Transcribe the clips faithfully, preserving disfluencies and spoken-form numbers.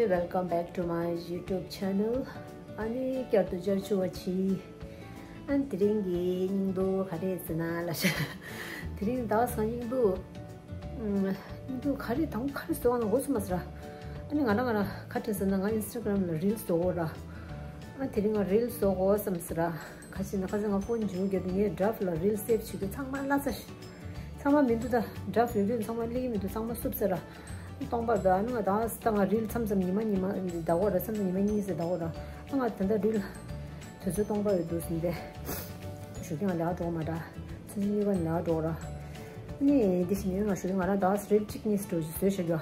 Welcome back to my YouTube channel. ཨ་ནི་བསྐྱར་དུ་བཅར་བཅུག་པ་བྱས། ཨ་ནི་དེ་རིང་གི་སྙིང་སྡུག་ག་རེ་ཟེར་ན་ལབ་ཤག་དེ་རིང་ད་སང་སྙིང་སྡུག་ཨུམ། སྙིང་སྡུག་ག་རེ་དང་ག་རེ་བཟོ་བ་ན་འོ་སུ་མ་ཟེར། ཨ་ནི་ང་རང་ང་རང་ག་རེ་ཟེར་ན་ང་Instagram་ལ་རིལ་བཟོ་དགོས་ར། ཨ་དེ་རིང་ང་རིལ་བཟོ་དགོས་བསམ་ཟེར། ག་ཅི་ན་ཁ་སང་ང་ཕོན་འཇུ་རྒྱབ་དུས་ངའི་draft་ལ་རིལ་སེབ་བྱེད་དུས་ཚང་མ་བརླག་ཚར། ཚང་མ་མི་འདུག་ད་draft་ཡོད་དུས་ཚང་མ་སླེབས་ཀྱི་མི་འདུག་ཚང་མ་བསུབ་ཚར་ར། སྟོང་པར་འདུག་ཨ་ནི་ང་ད་ད་ང་རིལ་མཚམས་མཚམས་ཉི་མ་ཉི་མ་ཟླ་གོ་ར་མཚམས་མཚམས་ཉི་མ་གཉིས་ཟེར་ཟླ་གོ་ར། ཨ་ང་ད་ལྟ་རིལ་དུས་ཚོད་སྟོང་པར་ཡོད་འདུག་ཟིན་ཏེ། ཞོགས་ཀྱི་ང་ལས་ཀ་འགྲོ་མ་འདྲ། མཚན་ཉིན་གཉིས་པ་ནས་ལས་ཀ་འགྲོ་ར། ནི་འདི་ཞིག་ནི་ང་ཞོགས་ཀྱི་ང་རང་ད་རིལ་གཅིག་གཉིས་འགྲོ་ཞིག་བཟོས་བཞག་གི་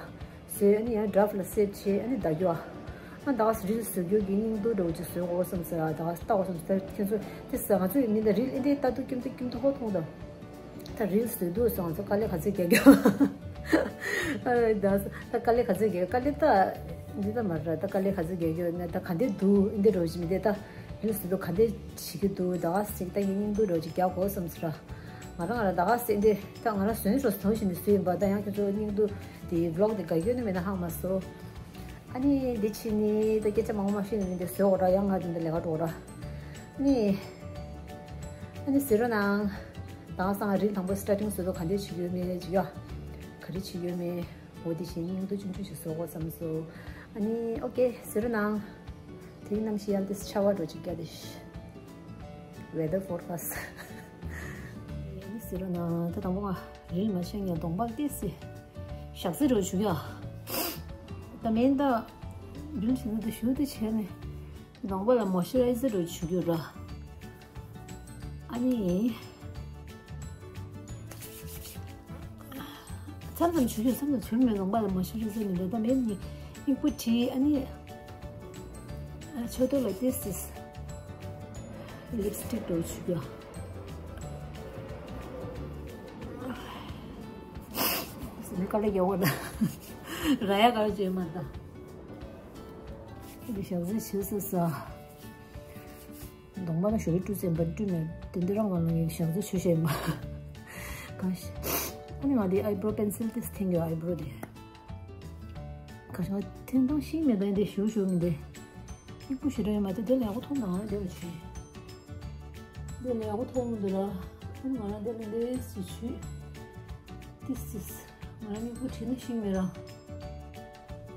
བཟོས་ཨ་ནི་ཡང་draft་ལ་སེབ་བྱས་ཨ་ནི་ད་རྒྱུ་ཨ། ཨ་ད་རིལ་བཟོ་རྒྱུ་གི་སྙིང་སྡུག་འདྲ་བོ་ཅིག་བཟོས་དགོས་བསམ་ཟེར་ཨ་ད་ལྟ་བ་བསམ་ཟེར་ཁྱེད་ཚོ་དེ་ཟེར་ང་ཚོ་ཡིན་ད་རིལ་ཨེ་འདྲའི་ལྟ་དུས་ཀྱིམ་དུ་ཀྱིམ་དུ་ཧོ་མཐོང་དང་། ད་རིལ་བཟོས་འདུག་སོང་ང་ཚོ་དཀའ་ལས་ག་ཚོད་རྒྱག་རྒྱུ། ཨ་ད་ད་དཀའ་ལས་ག་ཚོད་རྒྱག་དཀའ་ལས་ད་འདི་ད་མ་ར་ད་དཀའ་ལས་ག་ཚོད་རྒྱག་རྒྱུ་ན་ད་ག་འདྲས་འདུག་ཨེ་འདྲ་འདྲ་བོ་ཅིག་མི་འདུག་ད་རིལ་བཟོས་འདུག་ག་འདྲས་བྱེད་ཀྱི་འདུག་ད་ག་ཟིག་ད་ཡིན་སྙིང་སྡུག་འདྲ་བོ་ཅིག་རྒྱག་དགོས་བསམ་ཟེར་ཨ། ང་རང་ང་རང་ད་ག་ཟེར་འདི་ད་ང་རང་བཟོས་ནས་སོ་སོ་བཞིན་དུ་བཟོས་ཡིན་པ་ད་ཡང་ཁྱེད་ཚོ་སྙིང་སྡུག་དེ་vlog་དེ་དགའ་སྐྱོ་ནི་མེད་ན་ཧང་མ་སོ། ཨ་ནི་འདི་ཕྱི་ནི་ད་སྐད་ཆ་མང་པོ་མ་བཤད་ནི་འདི་བཟོས་འོ་ར་ཡང་ང་འདི་འདི་ལས་ཀ་འགྲོ་ར། ནི་ཨ་ནི་ཟེར་རོ་ནང་ད་སང་རིལ་དང་པོ་starting་བཟོས་དུས་ག་འདྲས་བྱེད་ཡོད་མེད་ཅིག་ཡ། ག་རེ་བྱེད་ཡོད་མེད་འོ་དེ་བཞིན་སྙིང་སྡུག་ཆུང་ཆུང་ཞིག་བཟོ་དགོས་བསམ་སོ། ཨ་ནི་okay་ཟེར་རོ་ནང་དེ་རིང་གནམ་གཤིས་ཡང་དེ་ཆར་པ་འདྲ་བོ་ཅིག་རྒྱག་དེ། Weather forecast། ཨ་ནི་ཟེར་རོ་ན་ད་དང་པོ་ང་རིལ་མ་བྱས་ཀྱང་གདོང་པ་ཏོག་ཙམ་ཞག་ཚི་འདྲ་བོ་བྱུག་ཡ། ད་མེན་ད་རིལ་བྱེད་ན་ད་ཞུ་དེ་བྱས་ནས་གདོང་པ་ལ་moisturizer་འདྲ་བོ་བྱུག་རྒྱུ་ར། ཨ་ནི། མཚམས་མཚམས་བྱུག་རྒྱུ་མཚམས་མཚམས་བྱུག་མེད་གདོང་པ་ལ་moisturizer་ནི་རེད་ད་མེད་ནི་མིག་སྤུ་བྲིས་ཨ་ནི། ཕྱོགས་ཏོག་ལ་ཏོག་ཙམ་lipstick་འདྲ་བོ་བྱུག་རྒྱུ། དཀའ་ལས་རྒྱག་དགོས་ད། ར་ཡ་ག་རེ་བྱས་མ་ད། འདི་ཞག་ཚི་བྱུག་ས་ས། གདོང་པ་ལ་ཞོ་རི་བཀྲུས་ཟིན་པ་བཀྲུས་མེད་དེ་འདི་རང་གང་ལ་ངས་ཞག་ཚི་བྱུག་བྱས་མ། ག་ཤ། ཨ་ནི་ང་འདི་eyebrow pencil་དེ་འཐེན་རྒྱུ་eyebrow་དེ། ག་ཤ་ང་འཐེན་སྟངས་ཤེས་མེད་ད་འདི་ཞུ་ཞུ་མི་འདི། སྙིང་པོ་ཞེ་དྲག་ཡོད་མ་རེད་དེ་ལས་ཡག་པོ་མཐོང་དང་ང་རང་དེ་ལ་བྱས། དེ་ལས་ཡག་པོ་མཐོང་མི་འདུག་ལ། ཨ་ནི་ང་རང་དེ་ལ་འདི་སི་བྱུག་ཏི་སི་ང་རང་སྙིང་པོ་བྲིས་ན་ཤེས་མེད་ར།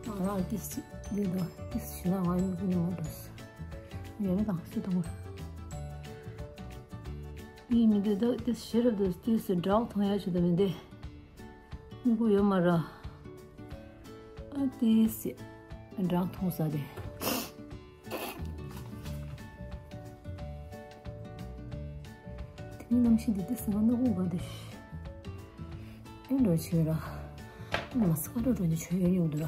ང་རང་ཏི་སི་འདི་འདུག་ཏི་སི་བྱས་ན་ང་སྙིང་པོ་ཉི་མ་འགྲོ་སི། ཡོད་མེད་དང་སུ་དང་། ཡིན་མི་འདུག་ད་ཏི་སི་ཞེ་རབ་འདུག་ཏི་སི་འདྲ་མཐོང་ཡ་ཆེ་ད་མི་འདུག་སྙིང་པོ་ཡོད་མ་ར། ཨ་ཏི་སི། འདྲ་མཐོང་ས་དེ། དེ་ནི་གནམ་གཤིས་འདི་ཏི་སི་ང་སྣ་ཁུག་ག་དེ། ཨེ་འགྲོ་ཆེ་ར། མ་སི་ཀ་ར་འགྲོ་ནི་ཆོས་ཡོད་ཡོང་འདུག་ར།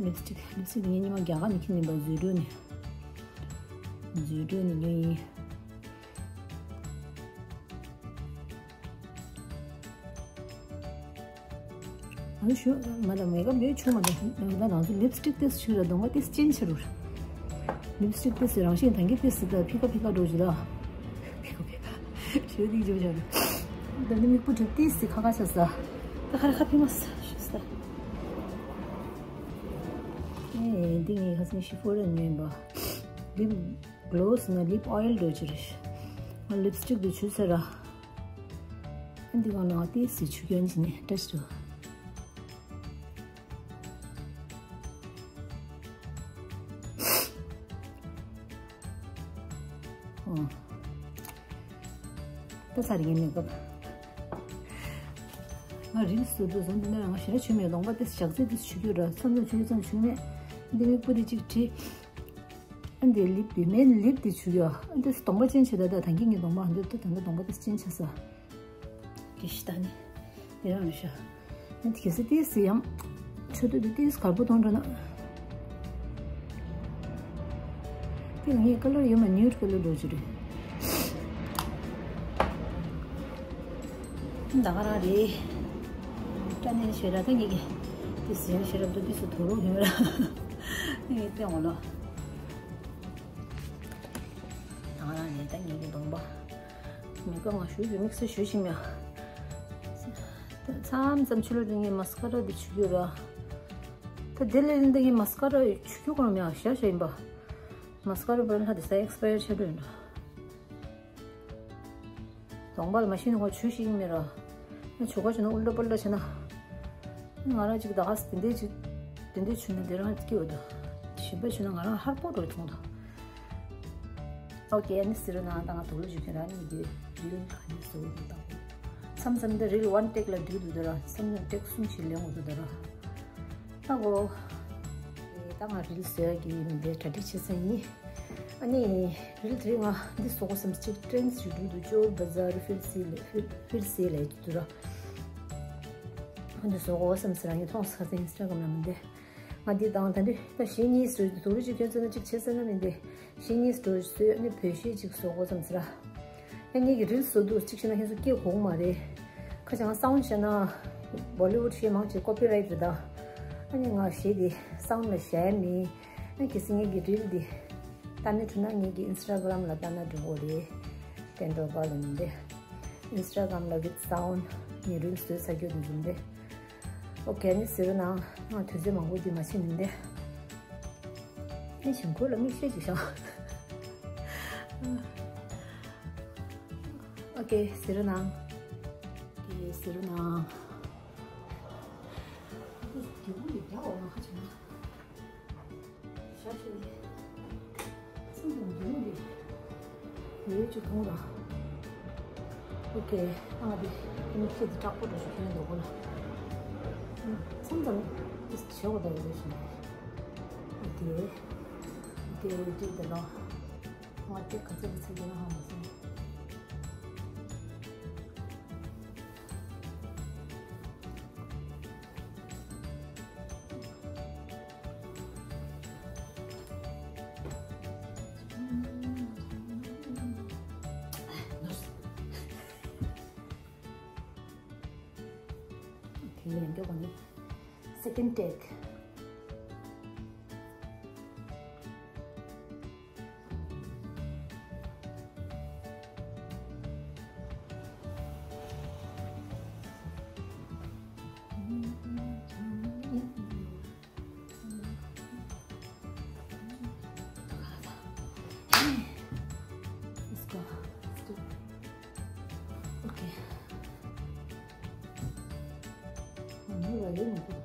ལིབ་སི་ཊིག་ལིབ་སི་ཊིག་ངས་ཉི་མ་རྒྱ་གར་ནས་ཁྱེར་ནས་པ་བཟོས་འགྲོ་ནི། བཟོས་འགྲོ་ནི་ངས་ཡིན། ཨ་ཞུ་མ་ད་མེ་ཀབ་ཡོད་ཆུང་མ་ད་ད་ང་ཚོ་ལིབ་སི་ཊིག་ཏིས་ཆུ་ལ་གདོང་པ་ཏིས་ཅན་ཆེ་རུ། ལིབ་སི་ཊིག་ཏིས་རང་བཞིན་ད་གི་ཏིས་ད་ཕི་ཁ་ཕི་ཁ་འགྲོ་ཅི་ད། ཕི་ཁ་ཕི་ཁ་ཞུ་ཏིག་ཅུ་ཅར། ད་ནི་མིག་པུ་གྲིབ་ཏིས་སི་ཁ་ཁ་ཆ་ས། ད་ཁ་ར་ཁ་ཕི་མ་ས་ཞུ་ས། ཨེ་འདི་ངའི་ཁ་སང་ཤི་ཧྥོ་ར་ཉོས་པ། ལིབ་གློ་སི་ན་ལིབ་ཨོ་ཡལ་འགྲོ་ཅི་རེད། ང་ལིབ་སི་ཊིག་དུ་ཆུ་ས་ར། ཨ་འདི་གང་ལ་ང་ཏིས་སི་ཆུ་གྱོན་ཅི་ནས་ཏྲས་ཏུ། ད་ཚར་ཡིན་མེད་སྐབས། ང་རིལ་སུ་དུ་བཟོ་འདི་ནས་ང་ཞེ་དྲག་ཆུ་མེད་གདོང་པ་དེ་ཞག་ཚད་དེ་ཆུ་རྒྱུ་ར་མཚམས་མཚམས་ཆུ་ཙམ་ཆུ་མེད། འདི་མིག་པུ་དེ་གཅིག་བྲིས། ཨ་འདི་ལིབ་དེ་མེད་ལིབ་དེ་ཆུ་རྒྱུ་ཨ་འདི་གདོང་པ་ཅན་ཆེ་ད་ད་ད་གིན་ངའི་གདོང་པ་འདི་ད་ད་གདོང་པ་དེ་ཅན་ཆེ་ས། དེ་ཤི་ད་ནི། དེ་རང་རེད་ཤག་ཨ་དེ་གལ་སྲིད་ཏིས་སི་ཡང་། ཆུ་དུས་དུ་ཏིས་གར་པོ་གཏོང་འགྲོ་ན། དེ་ལ་ངས་ཀ་ལར་ཡོད་མ་ནིའུ་ཌི་ཀ་ལར་འགྲོ་རྒྱུ་རེད། ད་ག་རང་རེད། སྐྲ་ནས་ཤེས་ར་ད་ངེད་ཀྱི་ཏིས་སི་ཡང་ཤེས་ར་འདུག་ཏིས་སི་དོ་རུ་ཡོད་ར། ངས་སྟོན་འོང་ལོ། ད་ག་རང་རེད་ད་ངེད་ཀྱི་གདོང་པ། མེ་ཀབ་མ་ཞུ་རྒྱུ་དམིགས་བསལ་ཞུ་ཞིམ་ཡ། མཚམས་མཚམས་ཕྱི་ལོ་དེ་ངས་མ་སི་ཀ་ར་དེ་བྱུག་རྒྱུ་ར། ད་དེ་ལས་འདི་གི་མ་སི་ཀ་ར་ཆུ་ཁྱུག་ཁོ་རང་མེད་ཤ་ཤ་ཡིན་པ། མ་སི་ཀ་ར་བར་ལྷ་དེ་ས་ཨེག་སི་པ་ཡར་ཆགས་འགྲོ་ཡིན་ན། གདོང་པ་ལ་མ་ཤེས་ན་ཁོ་ཆུ་ཞིག་མེད་ར། ཆུ་ཁ་ཆུ་ན་ཨུལ་ལ་པུལ་ལ་བྱས་ན། ང་རང་ཅིག་ད་ག་སེ་དེ་འདྲའི་ཅིག་དེ་འདྲའི་ཆུ་ན་དེ་རང་སྐྱིད་འོ་དོ། ཞིམ་པ་ཆུ་ན་ང་རང་ཧར་པོ་འགྲོ་བྱུང་དོ། ཨོ་ཀེ། ཨ་ནི་ཟེར་ན་ད་ང་དུག་ལོག་ཅིག་ཁྱོད་རང་གཉིས་དེ་རིལ་ག་ནས་བཟོ་འདུག་ད། མཚམས་མཚམས་འདི་རིལ་ཝན་ཊེག་ལ་འགྲིག་འདུག་ད་ར། མཚམས་མཚམས་ཊེག་གསུམ་ཞིག་ལེན་འོ་འདུག་ད་ར། ད་གོ། ད་ང་རིལ་བཟོ་ཡ་གི་མི་འདི་གྲ་སྒྲིག་བྱེད་ས་ཡིན། ཨ་ནི་རིལ་དེ་ང་འདི་བཟོ་དགོས་བསམ་ཅིག་ཊེན་ཌི་ཞིག་འདུག་འདུག་ཅོར་བ་ཛར་ཕིལ་སི་ལེ་ཕིལ་ཕིལ་སི་ལེ་འདུག་ར། ཨ་འདི་བཟོ་དགོས་བསམ་ཟེར་ར་ངས་མཐོང་ས་ཨིན་སི་ཊ་གྷ་རམ་ལ་མི་འདི། ང་འདི་དང་ད་འདི་ད་གཞན་གཉིས་བཟོས་འདུག་རུ་ཅིག་ཁྱོད་ཚོ་ན་ཅིག་བྱེད་ས་ན་མི་འདི། གཞན་གཉིས་སྒྲོ་བཟོས་ནས་བོད་གཞས་ཅིག་བཟོ་དགོས་བསམ་ཟེར། ཨ་ངེད་ཀྱི་རིལ་བཟོ་དུས་གཅིག་བྱས་ན་ཁྱེད་ཚོ་སྐད་གོ་གི་མ་རེད། ཁ་ཅིག་ང་སའུན་ཌི་བྱས་ན་བོ་ལི་ཝུཌ་གཞས་མང་ཆེ་ཀོ་པི་རའིཊ་རེད་ད། ཨ་ནི་ང་གཞས་དེ་སའུན་ཌི་ལ་བཞག་ཡ་མེད། ཨ་གལ་སྲིད་ངེད་ཀྱི་རིལ་དེ་ལྟ་ནི་འཁྲུལ་ན་ངེད་ཀྱི་ཨིན་སི་ཊ་གྷ་རམ་ལ་ལྟ་ན་འགྲིག་གི་རེད། ཏན་ཏོ་པ་ལ་མི་འདི། ཨིན་སི་ཊ་གྷ་རམ་ལ་ཝིད་སའུན་ཌི་ངའི་རིལ་བཟོས་ཚར་རྒྱུ་དེ་འཛོམས་ཏེ། ཨོ་ཀེ། ཨ་ནི་ཟེར་རོ་ནང་ང་དུས་ཚོད་མང་པོ་འདི་མ་ཕྱིན་ནི་འདི། ཨ་ནི་ཞིང་ཁོལ་ལ་མིག་ཤེལ་ཅིག་བཞག་ཨོ་ཀེ། ཟེར་རོ་ནང་། ཨོ་ཀེ། ཟེར་རོ་ནང་། ཨ་ནི་རྒྱུ་བོ་ཡི་རྒྱ་འོ་ན་ཁ་ཆེ་ན། ཤ་ཤེ་ནི། ཚང་དང་འདུག་ནི། ཡོད་ཅིག་མཐོང་ར། ཨོ་ཀེ། ཨ་འདི་ཨ་ནི་ཁྱེད་ཀྱི་དྲག་པོ་འགྲོ་ཞིག་ཁྱེད་འདུག་གོ་ལ། ཚང་དང་འདི་བྱེད་དགོས་ད་ཡོད་ཞིག་ཨོ་ཀེ། ཨོ་ཀེ། འོ་ཅིག་དེ་ལ་ང་དེ་ག་ཚོད་ཀྱི་ཚད་ལྡན་ཧ་མ་སོང་། དེ་ལས་མགྱོགས་པ་ནི། Second take. Let's go. Let's go. ཨོ་ཀེ། ང་ལ་ཡོད་མི་འདུག་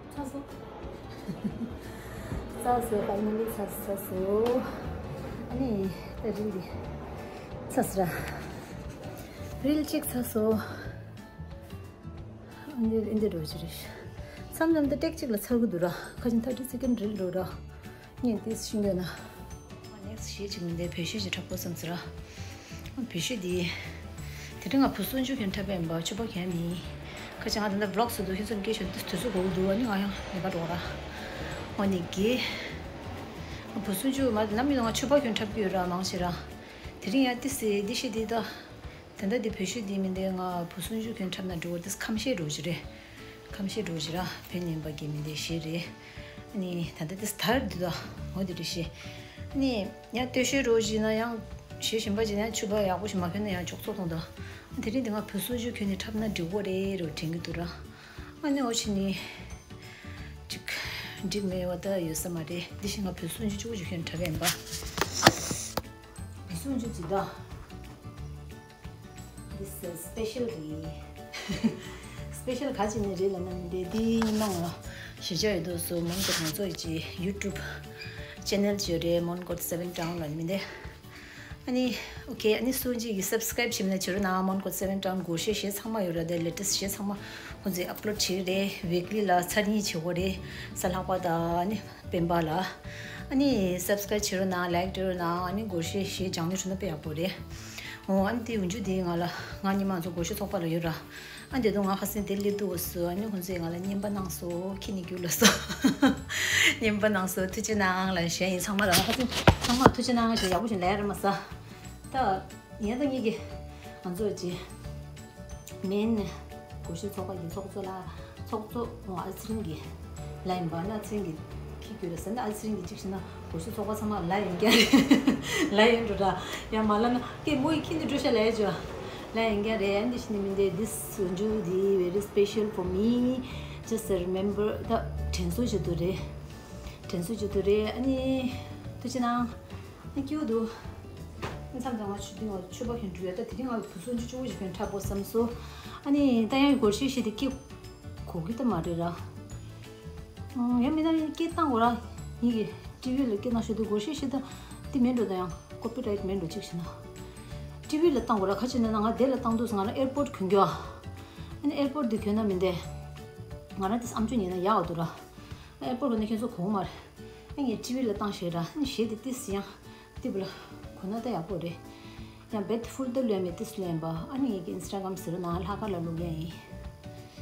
ཚར་སོང་། ཚར་སོང་། ཕའི་ནལ་ལི་ཚར་སོང་། ཚར་སོང་། ཨ་ནི་ད་རིལ་འདི་ཚར་སོང་ར། རིལ་གཅིག་ཚར་སོང་། ཨ་འདི་འདི་འགྲོ་ཅི་རེད། མཚམས་མཚམས་ད་ཊེག་གཅིག་ལ་ཚར་གི་འདུག་ར། ཁ་ཅིག་ཐར་ཊི་སེ་ཀེན་ཌི་རིལ་འགྲོ་ར། ངས་འདི་ཤེས་འདོད་ན། ནེག་སི་ཊི་གཞས་ཅིག་མིན་ཏེ་བོད་གཞས་ཅིག་འཁྲབ་དགོས་བསམ་ཟེར་ར། བོད་གཞས་འདི། དེ་རིང་ང་བུ་སུན་ཅུ་ཁྱོན་འཁྲབ་པའི་ཡིན་པ་ཕྱུ་པ་གྱོན་ནི། ཁ་ཅིག་ང་ད་ལྟ་བི་ལོག་བཟོ་དུས་ཁྱོད་ཚོར་སྐད་ཤོད་དུས་དུས་ཚོད་འགོར་གི་འདུག་ཨ་ནི་ང་ཡང་ལས་ཀ་འགྲོ་ར། འོ་ནི་གི། བུ་སུན་ཅུ་མ་ནམ་ཡིན་ང་ཕྱུ་པ་གྱོན་འཁྲབ་ཀྱི་ཡོད་ར་མང་ཆེ་ར། དེ་རིང་ཡང་ཏི་སི་འདི་ཤེས་འདི་ད། ད་ལྟ་འདི་བོད་གཞས་འདི་མིན་ཏེ་ང་བུ་སུན་ཅུ་གྱོན་འཁྲབ་ན་འགྲིག་གོ་ཏི་སི་ཁམས་གཞས་འགྲོ་གི་རེད། ཁམས་གཞས་འགྲོ་གི་ར་བོད་ནས་པ་གི་མིན་ཏེ་གཞས་རེད། ཨ་ནི་ད་ལྟ་ཏི་སི་དར་འདི་ད་འོ་འདི་རེད་གཞས། ཨ་ནི་ཡང་སྟོད་གཞས་འགྲོ་གི་ན་ཡང་གཞས་གཞན་པ་གཅིག་ཡང་ཕྱུ་པ་ཡག་པོ་ཞིག་མ་གྱོན་ན་ཡང་ཅོག་ཙེ་མཐོང་ད། དེ་རིང་འདི་ང་བུ་སུན་ཅུ་གྱོན་ནས་འཁྲབ་ན་འགྲིག་གོ་རེད་རོ་དྲན་གི་འདུག་ར། ཨ་ནི་འོ་ཕྱི་ནི། ཅིག་འགྲིག་མེད་པ་ད་ཡོད་ས་མ་རེད། འདི་བཞིན་ང་བུ་སུན་ཅུ་གཅིག་པུ་ཅིག་གྱོན་འཁྲབ་ཡིན་པ། བུ་སུན་ཅུ་ཅིག་ད། This is special རེད། སི་པེ་ཤལ་ག་ཅིག་ནས་རེད་ལབ་ན་མི་འདི་འདི་ཉི་མ་ང་གཞིས་ཆགས་ཡོད་དུས་སུ་མོན་གྷོ་ང་ཚོ་ཡི་ཅིག་ཡུ་ཊུབ་ཅེ་ནལ་ཅིག་ཡོད་རེད། མོན་གྷོ་སེ་ཝན་ཊའུན་ལབ་མི་འདི། ཨ་ནི། ཨོ་ཁེ། ཨ་ནི་སུ་གཅིག་གིས་སབ་སི་ཀ་རེབ་བྱེད་མ་ནས་བྱེད་རོགས་གནང་། མོན་གྷོ་སེ་ཝན་ཊའུན་སྒོར་གཞས་གཞས་ཚང་མ་ཡོད་ར། དེ་ལེ་ཊེ་སི་གཞས་ཚང་མ་ཁོང་ཚོས་ཨབ་ལོཌ་བྱེད་ཀྱི་རེད། ཝིག་ལི་ལ་ཚར་གཉིས་བྱེད་དགོས་རེད། གཟའ་ལྷག་པ་དང་ཨ་ནི་སྤེན་པ་ལ། ཨ་ནི་སབ་སི་ཀ་རེབ་བྱེད་རོགས་གནང་། ལའིཀ་སྤྲད་རོགས་གནང་། ཨ་ནི་སྒོར་གཞས་གཞས་སྦྱང་ནས་བྱུང་ན་དཔེ་ཡག་པོ་རེད། འོ་ཨ་ནི་དེ་འུན་ཆུ་དེ་ང་ལ་ང་ཉི་མ་ང་ཚོ་སྒོར་གཞས་ཚོགས་པ་ལ་ཡོད་ར། ཨ་འདི་དུང་ང་ཁ་སང་དེ་སླེབས་དུས་སུ་ཨ་ནི་ཁོང་ཚོས་ང་ལ་རྔན་པ་གནང་སོང་། ཁྱེད་ནི་རྒྱུགས་ལ་སོང་། རྔན་པ་གནང་སོང་། ཐུགས་རྗེ་གནང་ལ་ཞུ་ཡིན། ཚང་མ་ལ་ང་ཁ་སང་ཚང་མ་ཐུགས་རྗེ་གནང་ཞུ། ཡག་པོ་ཞིག་ལས་རེད་མ་ས། ད་ཡིན་ད་ངེད་ཀྱི་ང་ཚོ་ཅི་མེན་ནི་སྒོར་གཞས་ཚོགས་པ་གི་ཚོགས་གཙོ་ལ་ཚོགས་གཙོ་ཨ་ཚེ་རིང་གི་ལ་ཡིན་པ་ན་ཚེ་རིང་གི་ རྒྱུ་རེད་ཟེར་ན། ཨ་ཙི་རིང་གི་གཅིག་བྱས་ན་སྒོར་གཞས་ཚོགས་པ་ཚང་མ་ལ་ཡིན་ཀྱང་རེད། ལ་ཡིན་འགྲོ་ར། ཡང་མ་ལ་ན་སྐད་མོ་ཡི་ཁྱི་འདི་འགྲོ་ཤ་ལ་ཡ་ཅོ། ལ་ཡིན་ཀྱང་རེད། ཨ་འདི་ཤི་ནི་མི་འདི་this འཇུ་འདི་very special for me. Just remember ད་དྲན་གསོ་བྱེད་དུ་རེད། དྲན་གསོ་བྱེད་དུ་རེད། ཨ་ནི་ཐུགས་རྗེ་གནང་། ཨ་སྐྱིད་པོ་འདུག་མཚམས་མཚམས་ང་ཆུ་ཐིང་བ་ཆུ་བ་ཁྱོད་འགྲུལ་ཡ། ད་དེ་རིང་ང་བུ་སོ་འཇུ་ཆུ་བོ་ཞིག་ཁྱོད་འཁྲབ་པོ་བསམ་སོ། ཨ་ནི་ད་ཡང་སྒོར་གཞས་ཤིག་དེ་སྐྱིད། གོ་གི་ད་མ་རེད་ར། ཨང་། ཡང་མིན་ན་སྐད་བཏང་གོ་ར། ཡིན་གྱི་ཊི་ཝི་ལ་སྐད་བཏང་ཤོད་དུས་སྒོར་གཞས་ཤིག་ད་འདི་མིན་འགྲོ། ད་ཡང་ཀོ་པི་རའིཊ་མིན་འགྲོ་གཅིག་བྱས་ན། ཊི་ཝི་ལ་བཏང་གོ་ར། ག་ཅི་ན་ན་ང་དེ་ལ་བཏང་དུས་ང་རང་ཨེར་པོརཊ་གོན་རྒྱུ་ཨ། ཨ་ནི་ཨེར་པོརཊ་འདི་གོན་ན་མིན་ཏེ། ང་རང་དེ་ཨམ་ཅོག་ཉན་ན་ཡག་འདུག་ར། ཨེར་པོརཊ་གོན་ན་ཁྱེད་ཚོ་གོ་མ་རེད། ཨ་ངས་ཊི་ཝི་ལ་བཏང་ཤེས་ར། ཨ་ནི་གཞས་དེ་ཏིས་ཡང་། ཏི་བུ་ལ། གོ་ན་ད་ཡག་པོ་རེད། ཡང་བེད་ཧྥུལ་ད་ལོན་མེད་ཏིས་ལོན་པ། ཨ་ནི་ངེད་ཀྱི་ཨིན་སི་ཊ་གྷ་རམ་ཟེར་ན་ལྷག་དཀར་ལ་བླུག་ཡ་ཡིན།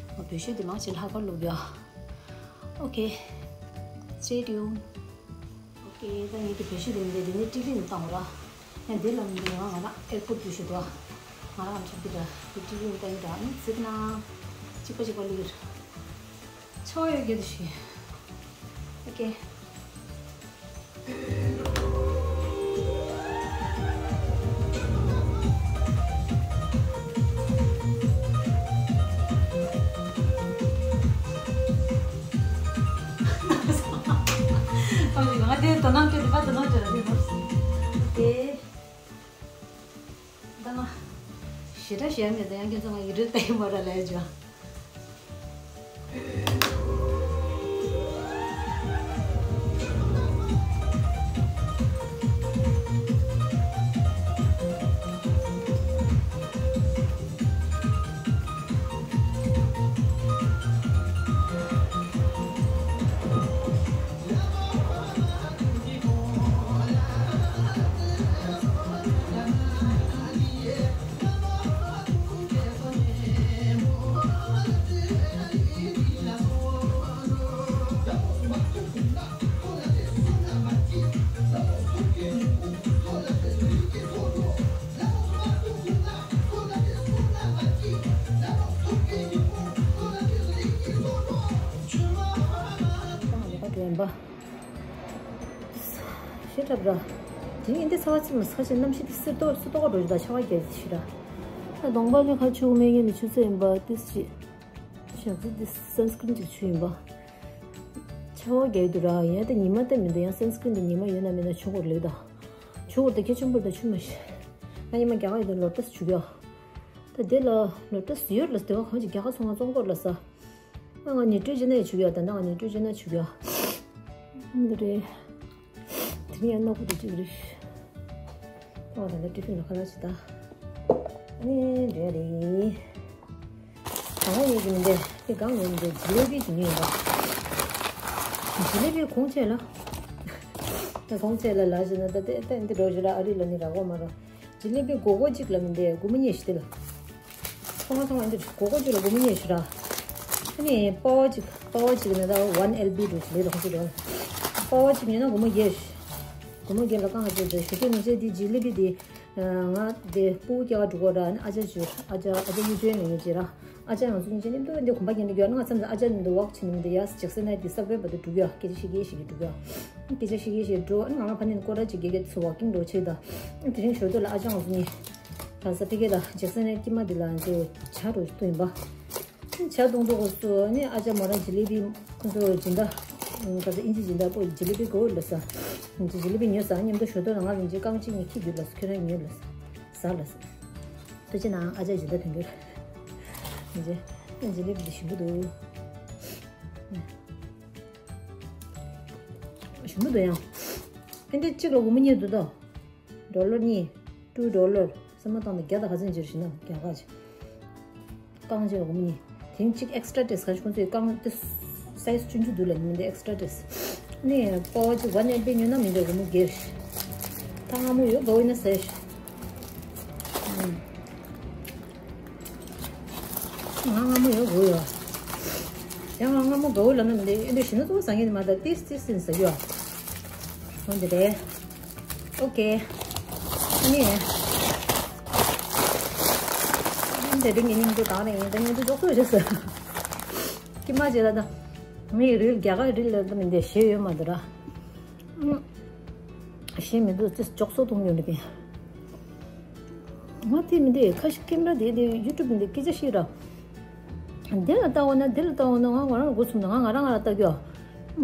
ང་བོད་གཞས་དེ་མང་ཆེ་ལྷག་དཀར་བླུག་ཡ། ཨོ་ཁེ། Stay tuned. ཨོ་ཁེ། ད་ངེད་ཀྱི་བོད་གཞས་དེ་མི་འདྲ་དེ་ནི་ཊི་ཝི་ནས་བཏང་བ་ར། ཡང་དེ་ལ་མི་འདྲ་ང་ང་རང་ཨེར་པོརཊ་བོད་གཞས་དོ། ང་རང་ཨམ་ཆབ་ཀྱི་འདྲ་དེ་ཊི་ཝི་ནས་བཏང་ཡིན་འདྲ། ཨ་ནི་གཟིགས་ན། གཅིག་པ་གཅིག་པ་ལུག་ཡོད། ཆོ་ཡོད་རྒྱུ་དུ་ཞིག་ཨོ་ཁེ། ང་དེ་དོ་སྣང་སྤྲད་དེ་པ་དོ་སྣང་སྤྲད་ལ་དེ་ནོར་སོང་། ཨོ་ཁེ། ད་ང་ཞེ་དྲག་ཞེ་མེད་ད་ཡང་ཁྱེད་ཚོ་ང་ཡི་རིལ་ལྟ་ཡི་མ་ར་ལས་ཇོ། ཞེ་དྲག་ར། དེ་ཡིན་ཏེ་ཚ་བ་ཚིམ་ལ་ཚ་ཞིང་གནམ་གཤིས་དེ་སིར་ཏོག་སིར་ཏོག་འགྲོ་ཞིག་དང་ཆར་པ་རྒྱག་ཞིག་ར། ད་གདོང་པ་ལས་ཁ་ཆུ་མེད་ངེས་ནས་ཆུ་ཚོད་ཡིན་པ་ཏིས་ཅི། ཞག་ཚི་ཏིས་སན་སི་ཀྲིན་ཅིག་ཆུ་ཡིན་པ། ཆར་པ་རྒྱག་འདུག་ར། ཡང་ད་ཉི་མ་ད་མི་འདུག་ཡང་སན་སི་ཀྲིན་དེ་ཉི་མ་ཡོད་ན་མེད་ན་ཆུ་འཁོར་ལེགས་ད། ཆུ་འཁོར་ད་ཁྱེད་ཆུ་འབུར་ད་ཆུ་མ་ཤི། ང་ཉི་མ་རྒྱ་གར་ཡོད་ད་ལོ་ཏིས་ཆུ་རྒྱག་ད་དེ་ལ་ལོ་ཏིས་ཡོད་ལ་དེ་བ་གང་ཅིག་རྒྱ་གར་སོང་ང་ཙོང་སྐོར་ལ་ས། ང་ནི་སྤྲོད་བྱེད་ན་ཡི་ཆུ་ཡ། ད་ནང་ནི་སྤྲོད་བྱེད་ན་ཆུ་ཡ། འདི་རེད། དེ་ནི་ཡང་ནག་པོ་དེ་གཅིག་རེད། ཨོ་ད་ནི་ཏི་ཕིན་ལ་ཁ་ལག་ཅིག་ད། ཨ་ནི་འདི་རེད། གང་ཡིན་གྱི་མི་འདུག་དེ་གང་ཡིན་མི་འདུག་ཇི་ལེ་བི་ཅིག་ཉོས་ཡིན་པ། ཇི་ལེ་བི་གོང་ཆེ་ལ། ད་གོང་ཆེ་ལ་ལ་ཞེ་ན་ད་དེ་ད་འདི་འགྲོ་ཞེ་ལ་ཨ་རི་ལ་ནི་རག་པ་མ་རག་ཇི་ལེ་བི་སྒོར་སྒོར་གཅིག་ལ་མི་འདུག་སྒོར་མོ་ཉིས་ཤིག་དེ་ལ། ཚང་མ་ཚང་མ་འདི་སྒོར་སྒོར་གཅིག་ལ་སྒོར་མོ་ཉིས་ཤིག་ར། ཨ་ནི་པ་ཝར་གཅིག་པ་ཝར་གཅིག་ནི་ད་ཝན་ཨེལ་བི་འགྲོ་ཞིག་ལས་རོགས་ཞིག་རོ། པ་ཝར་གཅིག་ཉོས་ན་སྒོར་མོ་བརྒྱད། སྒོར་མོ་བརྒྱད་ལ་རྐང་ཁ་ཅིག་རེད། ཞུ་དུས་ནི་ཅེ་འདི་ཇི་ལེ་བི་འདི། ང་དེ་སྤུ་གུ་སྐྱེ་བ་འགྲོ་གོ་ར། ཨ་ཅག་ཅིག་ཨ་ཅག་ཨ་ཅག་གཡུ་སྒྲོན་ལ་ཉོས་ཅིག་ར། ཨ་ཅག་ང་ཚོ་གཉིས་ཆ་མཉམ་དུ་འདི་གོམ་པ་རྒྱག་ནི་གྱོན་ང་ཚང་ཚང་ཨ་ཅག་མཉམ་དུ་ཝོག་བྱེད་ནི་མི་འདུག་ཡ། ཇེག་སན་ནའི་དེ་སབ་ཝེ་བར་དུ་འགྲོ་གི་ཡ། སྐད་ཆ་བཤད་ཀྱི་བཤད་ཀྱི་འགྲོ་གི་ཡ། སྐད་ཆ་བཤད་ཀྱི་བཤད་འགྲོ། ཨ་ནི་ང་རང་ཕ་ནས་སྐོར་ར་ཅིག་རྒྱག་གི་ཚུར་ཝོག་ཀིང་འགྲོ་ཆེ་ད། དེ་རིང་ཞོར་དུ་ལ་ཨ་ཅག་ང་ཚོ་གཉིས། ག་ས་ཕི་ཀེ་ལ་ཇེག་སན་ནའི་དཀྱིལ་མ་འདི་ལ་ང་ཚོ་ཇ་འགྲོ་ཞིག་ཏུ་ཡིན་པ། ཇ་བཏུང་འགྲོ་གོ་སོ་ནི་ཨ་ཅག་མོ་རང་ཇི་ལེ་བི་ཁོ་ཚོ་སྦྱིན་བདག་ག་ས་ཨིན་ཇི་སྦྱིན་བདག་པོ་ཇི་ལེ་བི་གོ་ལ་ས། ཇི་ལེ་བི་ཉོས་ས་མཉམ་དུ་ཞོར་དུ་ལ་ང་རང་ཅིག་རྐང་གཅིག་གཉིས་ཁྱི་རྒྱུད་ལ་ས། ཁྱོད་རང་ཉོས་ལ་ས། ཟ་ལ་ས། ཐུགས་རྗེ་གནང་། ཨ་ཅག་ཇི་ལྟར་དོན་གྱུར། ཇི་ལེ་བི་འདི་ཞིམ་པོ་འདུག་ཞིམ་པོ་འདུག་ཡང་། ཕན་བདེ་གཅིག་ལ་སྒོར་མོ་གཉིས་འདུག་ད། ཌོ་ལར་གཉིས། ཊུ་ཌོ་ལར། བསམ་བློ་བཏང་ན་བརྒྱ་དང་ག་ཚོད་འཇིར་ཞིག་ན་རྒྱ་གར་ཅིག་རྐང་གཅིག་ལ་སྒོར་མོ་གཉིས། དེང་གཅིག་ཨེག་སི་ཊ་ཊེ་སི་ག་ཞིག་ཁོང་ཚོས་རྐང་དེ་སའི་ཛི་ཆུང་ཆུང་འདུག་ལ་ནི་མི་འདི་ཨེག་སི་ཊ་ཊེ་སི། ནི་པ་ཝར་གཅིག་ཝན་ཨེལ་བི་ཉོས་ན་མི་འདི་སྒོར་མོ་བརྒྱད་ཞིག་ད་སྔ་མོ་ཡོད་དགའ་བོ་ཡིན་ན་ཟེར་ཞིག་ང་སྔ་མོ་ཡོད་དགོས་ཡོད། ཡང་ང་སྔ་མོ་དགའ་བོ་ལབ་ན་མི་འདི་ཨེ་འདྲ་ཞིག་ན་གཙོ་བོ་ཟ་མཁན་དེ་མ་ད་ཏིས་ཏིས་ཟིན་ཟ་རྒྱུ་ཨ། འོ་འདི་རེད། ཨོ་ཀེ། ནི། དེ་རིང་གི་སྙིང་རྗེ་གང་རེད་ཡིན་ད་སྙིང་རྗེ་རྫོགས་སོ་རེད་ཟེར། ཀྱི་མ་བྱེད་ད་ད། མི་རིལ་རྒྱ་གར་རིལ་ལ་མི་འདི་ཞེ་ཡོད་མ་འདུག་ར། ཞེ་མི་འདུག་ཅི་ཅོག་སོ་གཏོང་ཡོད་ནི་གི། ང་དེ་མི་འདི་ཁ་ཤས་ཀེམ་ར་དེ་དེ་ཡུ་ཊུབ་འདི་སྐད་ཆ་བཤད་ར། འདི་ལ་ལྟ་འོ་ན་འདི་ལ་ལྟ་འོ་ན་ང་ང་རང་ལ་འགོ་ཚུགས་ན་ང་ང་རང་ང་ལ་ལྟ་རྒྱུ།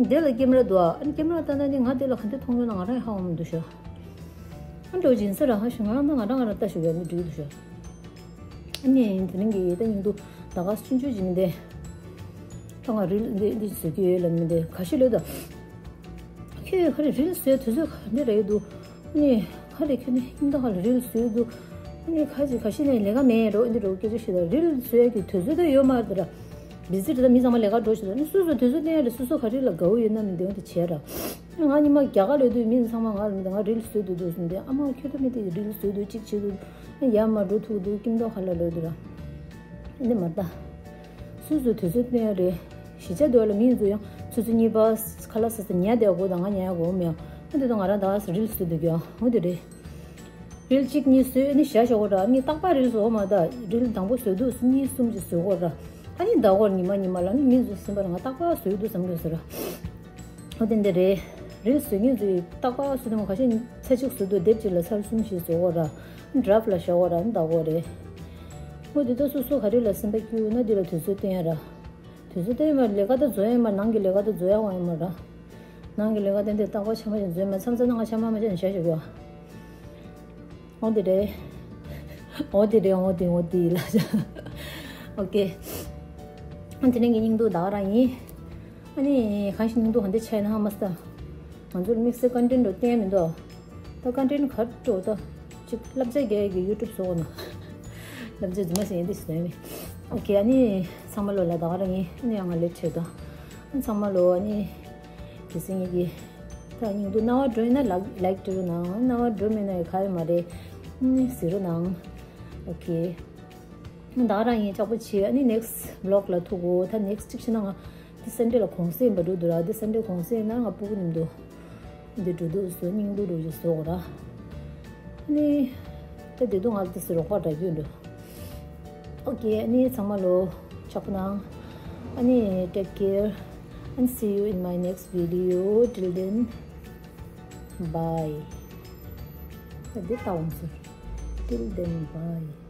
འདི་ལ་ཀེམ་ར་འདུག་ཨ། ཨ་ནི་ཀེམ་ར་ལྟ་ན་ནི་ང་འདི་ལ་ག་འདི་མཐོང་ཡོད་ན་ང་རང་ཧ་འོང་མི་འདུག་ཤོ། ཨ་འགྲོ་སྦྱིན་སྲེག་རང་ཧ་ཞུ་ང་རང་ད་ང་རང་ང་རང་ལྟ་ཞུ་ཡོད་མི་འགྲིག་འདུག་ཤོ། ཨ་ནི་དེ་རིང་གི་ད་ཡིན་འདུག་ད་ག་ཆུང་ཆུང་ཅིག་མི་འདི། ད་ང་རིལ་འདི་འདི་བཟོ་གི་ཡོད་ལ་མི་འདི་ག་ཤི་ལོས་ད། ཁྱོད་ཁ་རེ་རིལ་བཟོས་དུས་ཚོད་ག་འདི་རེད་འདུག་ཨ་ནི་ཁ་རེ་ཁྱོད་ནི་ཡིན་ད་ཁ་རེ་རིལ་བཟོས་འདུག་ཨ་ནི་ཁ་ཅིག་ག་ཤི་ནས་ལས་ཀ་མེད་རོ་འདི་རོ་སྐད་ཆ་ཤི་ད་རིལ་བཟོས་ཀྱི་དུས་ཚོད་ད་ཡོད་མ་རེད་ད། བི་ཟི་རེད་ད་མི་ཚང་མ་ལས་ཀ་འགྲོ་ཤི་ད་ཨ་ནི་སོ་སོ་དུས་ཚོད་བསྟན་ཡ་རེད་སོ་སོ་ག་རེ་ལ་དགའ་བོ་ཡོད་ན་མི་འདི་འོ་འདི་བྱས་ར། ང་ཉི་མ་རྒྱ་གར་ལོས་དུས་མི་ཚང་མ་ང་ལ་མི་ང་རིལ་བཟོས་འདུག་འདུག་ཟེར་འདི་ཨ་མ་ཁྱོད་ད་མི་དེ་རིལ་བཟོས་འདུག་གཅིག་བྱེད་འདུག་ཡར་མ་འགྲོ་ཐུག་འདུག་ཀིམ་ཏོ་ཧ་ལ་ལོས་འདུག་ར། འདི་མ་ལྟ། སུ་སུ་དུས་ཚོད་སྟོན་རེད། གཞིས་ཆགས་འདི་ལ་མི་ཚོ་ཡང་ཆུ་ཚོད་གཉིས་པ་ཁ་ལག་ཟ་ས་ཉལ་བསྡད་དགོས་དང་ང་ཉལ་དགོས་མེད་ཨ་འདི་དང་ང་རང་ད་རིལ་བཟོས་འདུག་ཀྱང་འོ་འདི་རེད། རིལ་གཅིག་གཉིས་བཟོས་ནི་བཞག་ཞོག་གོ་ར་ནི་རྟག་པར་རིལ་བཟོ་མ་ད་རིལ་དང་པོ་བཟོས་འདུག་གཉིས་གསུམ་གྱིས་བཟོས་གོ་ར་ཨ་ནི་ཟླ་གོར་ཉི་མ་ཉི་མ་ལ་ནི་མི་ཚོ་སེམས་པ་ལ་ང་རྟག་པར་བཟོས་འདུག་བསམ་གྱི་ཟེར་ར། ཨོ་དེ་འདི་རེད། རིལ་བཟོས་མཁན་ཚོས་རྟག་པར་བཟོས་དུས་ཁ་ཤས་ཚར་གཅིག་བཟོས་དུས་དེབ་གཅིག་ལ་ཚར་གསུམ་ཞིག་བཟོ་གོ་ར། ཌ་རབ་ལ་བཞག་གོ་ར་ཟླ་གོར་རེད། ཨོ་དེ་ད་སོ་སོ་ག་རེ་ལ་སེམས་པ་སྐྱིད་ན་འདི་ལ་དུས་ཚོད་བསྟན་ཡ་ར། དུས་ཚོད་བསྟན་མ་ལས་ཀ་ད་བཟོ་ཡ་མ་ནང་གི་ལས་ཀ་ད་བཟོ་ཡ་འོང་ཡ་མ་ར། ནང་གི་ལས་ཀ་ད་འདི་རྟག་པར་ཆ་མ་ཞིག་བཟོས་མ་མཚམས་མཚམས་ན་ང་ཆ་མ་མ་ཆ་ནས་བྱ་ཞིག་ཡོད། འོ་དེ་རེད། འོ་དེ་རེད་འོ་དེ་འོ་དེ་ལ། ཨོ་ཀེ། ཨ་དེ་རིང་གི་སྙིང་སྡུག་ད་ག་རང་ཡིན། ཨ་ནི་གང་ཞིག་སྙིང་སྡུག་ག་འདི་ཆགས་ན་ཧ་མ་སྟ། ང་ཚོར་དམིགས་བསལ་ཀོན་ཊེན་འགྲོ་བསྟན་མི་འདུག་ད་ཀོན་ཊེན་ག་འགྲོ་ད། ཅིག་བསླབ་བྱ་རྒྱག་ཡ་གི་ཡུ་ཊུབ་བཟོ་འོ་ན། བསླབ་བྱ་རྫུན་མ་ཟེར་ཡིན་འདི་ཞིག་ཡིན། ཨོ་ཀེ་ཨ་ནི་ཚང་མ་ལོ་ལ་ད་ག་རང་ཡིན་ཨ་ནི་ཡང་ང་ལེབ་ཆེ་ད། ཨ་ཚང་མ་ལོ་ཨ་ནི། དེ་སེང་གི་ད་སྙིང་སྡུག་རྣ་བ་འགྲོ་ཡིན་ན་ལག་ལའིག་སྤྲད་རོགས་གནང་། རྣ་བ་འགྲོ་མེད་ན་ཡང་ག་ཡོད་མ་རེད། ཨུམ་ཟེར་རོགས་གནང་། ཨོ་ཀེ། ད་རང་ཡིན་ལྕགས་པོ་ཆེ་ཨ་ནི་ནེག་སི་བི་ལོག་ལ་ཐུག་གོ་ད་ནེག་སི་གཅིག་བྱས་ན་ང་འདི་སན་ཌེ་ལ་གུང་སེང་ཡིན་པ་འགྲོ་འདུག་ར། འདི་སན་ཌེ་གུང་སེང་ཡིན་ན་ང་སྤུ་གུ་མཉམ་དུ་འདི་འགྲོ་འདུག་བཟོ་སྙིང་སྡུག་འགྲོ་ཞིག་བཟོ་གོ་ར། ཨ་ནི་ད་དེ་དུས་ང་འདི་སི་རོགས་པ་འདྲ་རྒྱུ་འགྲོ། Okay, ཨ་ནི་ཚང་མ་ལོ་ལྕགས་པོ་གནང་། ཨ་ནི་take care and see you in my next video. Till then, bye. ད་འདི་ལྟ་འོང་ཟེར། Till then, bye.